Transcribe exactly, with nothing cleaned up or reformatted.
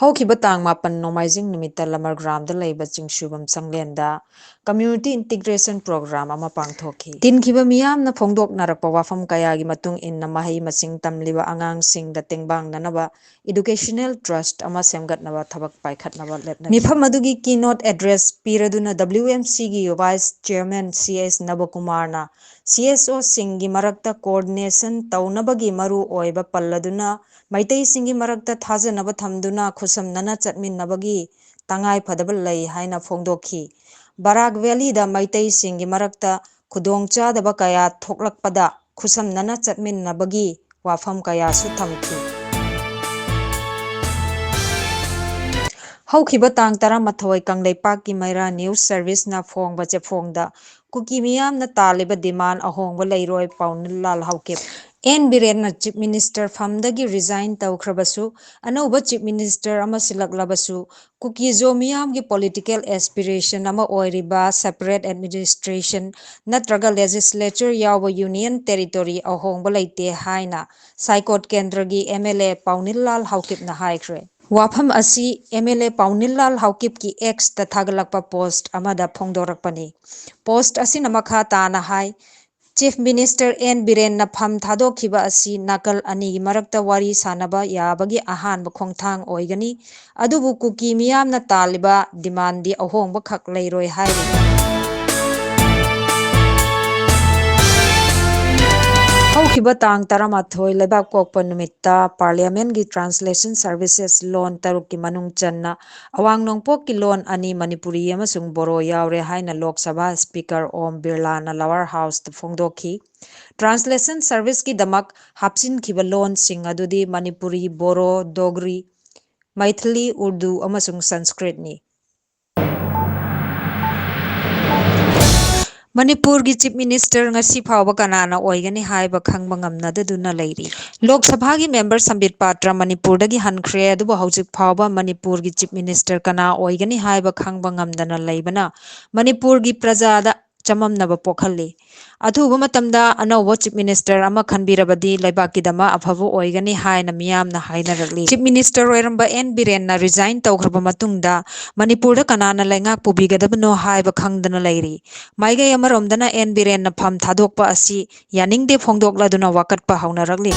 ꯍꯧꯈꯤꯕ ꯇꯥꯡ ꯃꯥꯄꯟ ꯅꯣꯡꯃꯥꯏꯖꯤꯡ ꯅꯨꯃꯤꯠꯇ ꯂꯃꯔꯒ꯭ꯔꯥꯝꯗ ꯂꯩꯕ ꯆꯤꯡꯁꯨꯕꯝ ꯁꯪꯂꯦꯟꯗ Community Integration Program ꯑꯃ ꯄꯥꯡꯊꯣꯛꯈꯤ꯫ ꯇꯤꯟꯈꯤꯕ ꯃꯤꯌꯥꯝꯅ ꯐꯣꯡꯗꯣꯛꯅꯔꯛꯄ ꯋꯥꯐꯝ ꯀꯌꯥꯒꯤ ꯃꯇꯨꯡ ꯏꯟꯅ ꯃꯍꯩ ꯃꯁꯤꯡ ꯇꯝꯂꯤꯕ ꯑꯉꯥꯡꯁꯤꯡꯗ ꯇꯦꯡꯕꯥꯡꯅꯅꯕ Educational Trust ꯑꯃ ꯁꯦꯝꯒꯠꯅꯕ ꯊꯕꯛ ꯄꯥꯏꯈꯠꯅꯕ ꯂꯦꯞꯅꯔꯤ꯫ ꯃꯤꯐꯝ ꯑꯗꯨꯒꯤ keynote address ꯄꯤꯔꯗꯨꯅ W M C ꯒꯤ Vice Chairman C S ꯅꯕꯀꯨꯃꯥꯔꯅ C S O ꯁꯤꯡꯒꯤ ꯃꯔꯛꯇ coordination ꯇꯧꯅꯕꯒꯤ ꯃꯔꯨ ꯑꯣꯏꯕ ꯄꯜꯂꯗꯨꯅ, ꯃꯩꯇꯩꯁꯤꯡꯒꯤ ꯃꯔꯛꯇ ꯊꯥꯖꯅꯕ ꯊꯝꯗꯨꯅ ꯈꯨꯠꯁꯝꯅꯅ ꯆꯠꯃꯤꯟꯅꯕꯒꯤ ꯇꯉꯥꯏ ꯐꯗꯕ ꯂꯩ ꯍꯥꯏꯅ ꯐꯣꯡꯗꯣꯛꯈꯤ꯫ ꯕꯔꯥꯛ ꯚꯦꯂꯤꯗ ꯃꯩꯇꯩꯁꯤꯡꯒꯤ ꯃꯔꯛꯇ ꯈꯨꯗꯣꯡꯆꯥꯗꯕ ꯀꯌꯥ ꯊꯣꯛꯂꯛꯄꯗ ꯈꯨꯠꯁꯝꯅꯅ ꯆꯠꯃꯤꯟꯅꯕꯒꯤ ꯋꯥꯐꯝ ꯀꯌꯥꯁꯨ ꯊꯝꯈꯤ꯫ ꯍꯧꯈꯤꯕ ꯇꯥꯡ ꯇꯔꯥꯃꯥꯊꯣꯏ ꯀꯪꯂꯩꯄꯥꯛꯀꯤ ꯃꯩꯔꯥ News Service ꯅ ꯐꯣꯡꯕ ꯆꯦꯐꯣꯡꯗ ꯀꯨꯀꯤ ꯃꯤꯌꯥꯝꯅ ꯇꯥꯜꯂꯤꯕ demand ꯑꯍꯣꯡꯕ ꯂꯩꯔꯣꯏ ꯄꯥꯎꯅꯤꯜꯂꯥꯜ Haokip. And ꯕꯤꯔꯦꯟꯅ Chief Minister ꯐꯝꯗꯒꯤ resign ꯇꯧꯈ꯭ꯔꯕꯁꯨ, ꯑꯅꯧꯕ Chief Minister ꯑꯃ ꯁꯤꯜꯂꯛꯂꯕꯁꯨ, ꯀꯨꯀꯤꯖꯣ ꯃꯤꯌꯥꯝꯒꯤ political aspiration ꯑꯃ ꯑꯣꯏꯔꯤꯕ separate administration ꯅꯠꯇ꯭ꯔꯒ legislature ꯌꯥꯎꯕ Union Territory ꯑꯍꯣꯡꯕ ꯂꯩꯇꯦ ꯍꯥꯏꯅ ꯁꯥꯏꯀꯣꯠ ꯀꯦꯟꯗ꯭ꯔꯒꯤ M L A ꯄꯥꯎꯅꯤꯜꯂꯥꯜ ꯍꯥꯎꯀꯤꯞꯅ ꯍꯥꯏꯈ꯭ꯔꯦ꯫ ꯋꯥꯐꯝ ꯑꯁꯤ M L A ꯄꯥꯎꯅꯤꯜꯂꯥꯜ ꯍꯥꯎꯀꯤꯞꯀꯤ X ꯇ ꯊꯥꯒꯠꯂꯛꯄ post ꯑꯃꯗ ꯐꯣꯡꯗꯣꯔꯛꯄꯅꯤ꯫ Post ꯑꯁꯤꯅ ꯃꯈꯥ ꯇꯥꯅ ꯍꯥꯏ, Chief Minister ꯑꯦꯟ ꯕꯤꯔꯦꯟꯅ ꯐꯝ ꯊꯥꯗꯣꯛꯈꯤꯕ ꯑꯁꯤ ꯅꯥꯀꯜ ꯑꯅꯤꯒꯤ ꯃꯔꯛꯇ ꯋꯥꯔꯤ ꯁꯥꯅꯕ ꯌꯥꯕꯒꯤ ꯑꯍꯥꯟꯕ ꯈꯣꯡꯊꯥꯡ ꯑꯣꯏꯒꯅꯤ, ꯑꯗꯨꯕꯨ ꯀꯨꯀꯤ ꯃꯤꯌꯥꯝꯅ ꯇꯥꯜꯂꯤꯕ demandꯗꯤ ꯑꯍꯣꯡꯕ ꯈꯛ ꯂꯩꯔꯣꯏ ꯍꯥꯏꯔꯤ꯫ ꯍꯧꯈꯤꯕ ꯇꯥꯡ ꯇꯔꯥꯃꯥꯊꯣꯏ ꯂꯩꯕꯥꯛꯄꯣꯛꯄ ꯅꯨꯃꯤꯠꯇ Parliamentꯀꯤ Translation Services ꯂꯣꯟ ꯇꯔꯨꯛꯀꯤ ꯃꯅꯨꯡ ꯆꯟꯅ ꯑꯋꯥꯡ ꯅꯣꯡꯄꯣꯛꯀꯤ ꯂꯣꯟ ꯑꯅꯤ ꯃꯅꯤꯄꯨꯔꯤ ꯑꯃꯁꯨꯡ ꯕꯣꯔꯣ ꯌꯥꯎꯔꯦ ꯍꯥꯏꯅ ꯂꯣꯛ ꯁꯚꯥ Speaker ꯑꯣꯝ ꯕꯤꯔꯂꯥꯅ Lower Houseꯇ ꯐꯣꯡꯗꯣꯛꯈꯤ꯫ Translation Serviceꯀꯤꯗꯃꯛ ꯍꯥꯞꯆꯤꯟꯈꯤꯕ ꯂꯣꯟꯁꯤꯡ ꯑꯗꯨꯗꯤ ꯃꯅꯤꯄꯨꯔꯤ, ꯕꯣꯔꯣ, ꯗꯣꯒ꯭ꯔꯤ, ꯃꯩꯊꯤꯂꯤ, ꯎꯔꯗꯨ ꯑꯃꯁꯨꯡ ꯁꯪꯁꯀ꯭ꯔꯤꯠꯅꯤ꯫ ꯃꯅꯤꯄꯨꯔꯒꯤ Chief Minister ꯉꯁꯤ ꯐꯥꯎꯕ ꯀꯅꯥꯅ ꯑꯣꯏꯒꯅꯤ ꯍꯥꯏꯕ ꯈꯪꯕ ꯉꯝꯅꯗꯗꯨꯅ ꯂꯩꯔꯤ꯫ ꯂꯣꯛ ꯁꯚꯥꯒꯤ member ꯁꯝꯕꯤꯠ ꯄꯥꯇ꯭ꯔ ꯃꯅꯤꯄꯨꯔꯗꯒꯤ ꯍꯟꯈ꯭ꯔꯦ, ꯑꯗꯨꯕꯨ ꯍꯧꯖꯤꯛ ꯐꯥꯎꯕ ꯃꯅꯤꯄꯨꯔꯒꯤ Chief Minister ꯀꯅꯥ ꯑꯣꯏꯒꯅꯤ ꯍꯥꯏꯕ ꯈꯪꯕ ꯉꯝꯗꯅ ꯂꯩꯕꯅ ꯃꯅꯤꯄꯨꯔꯒꯤ ꯄ꯭ꯔꯖꯥꯗ ꯆꯃꯝꯅꯕ ꯄꯣꯛꯍꯜꯂꯤ꯫ ꯑꯊꯨꯕ ꯃꯇꯝꯗ ꯑꯅꯧꯕ Chief Minister ꯑꯃ ꯈꯟꯕꯤꯔꯕꯗꯤ ꯂꯩꯕꯥꯛꯀꯤꯗꯃꯛ ꯑꯐꯕ ꯑꯣꯏꯒꯅꯤ ꯍꯥꯏꯅ ꯃꯤꯌꯥꯝꯅ ꯍꯥꯏꯅꯔꯛꯂꯤ꯫ Chief Minister ꯑꯣꯏꯔꯝꯕ ꯑꯦꯟ ꯕꯤꯔꯦꯟꯅ resign ꯇꯧꯈ꯭ꯔꯕ ꯃꯇꯨꯡꯗ ꯃꯅꯤꯄꯨꯔꯗ ꯀꯅꯥꯅ ꯂꯩꯉꯥꯛ ꯄꯨꯕꯤꯒꯗꯕꯅꯣ ꯍꯥꯏꯕ ꯈꯪꯗꯅ ꯂꯩꯔꯤ꯫ ꯃꯥꯏꯀꯩ ꯑꯃꯔꯣꯝꯗꯅ ꯑꯦꯟ ꯕꯤꯔꯦꯟꯅ ꯐꯝ ꯊꯥꯗꯣꯛꯄ ꯑꯁꯤ ꯌꯥꯅꯤꯡꯗꯦ ꯐꯣꯡꯗꯣꯛꯂꯗꯨꯅ ꯋꯥꯀꯠꯄ ꯍꯧꯅꯔꯛꯂꯤ꯫